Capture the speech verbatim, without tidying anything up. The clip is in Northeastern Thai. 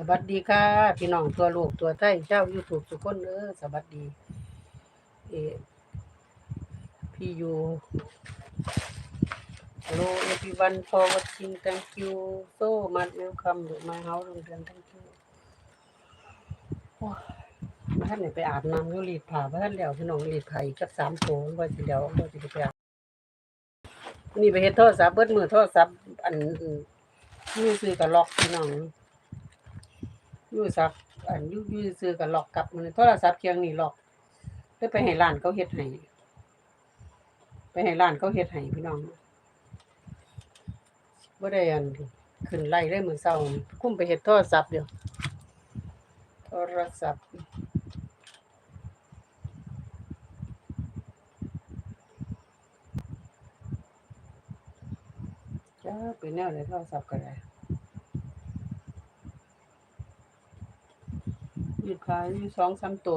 สวัสดีค่ะ พี่น้องทั่วโลกทั่วไทย ชาว YouTube ทุกคนเด้อ สวัสดี เอ พี ยู Hello everyone for watching. Thank you so much. Welcome to my house. โรงเรียน Thank you. โอ้ย บ่ทันได้ไปอาบน้ำอยู่ รีดผ้าบ่ทันแล้ว พี่น้อง รีดผ้าอีกจักสามตัว ว่าสิแล้ว ว่าสิไปอาบ นี่ไปเฮ็ดโทรศัพท์เบิดมื้อ โทรศัพท์ อัน อยู่ซื่อก็ล็อก พี่น้อง อยู่ซัก อัน อยู่ อยู่ซื่อก็ล็อกกลับ มื้อนี้โทรศัพท์เครื่องนี้ล็อก เลยไปให้ร้านเขาเฮ็ดให้ ไปให้ร้านเขาเฮ็ดให้ พี่น้อง บ่ได้อัน ขึ้นไลฟ์เลยมื้อเช้า คุมไปเฮ็ดโทรศัพท์อยู่ โทรศัพท์ จ้า เป็นแนวใดโทรศัพท์ก็ได้ รีดผ้าอยู่สองสามตัว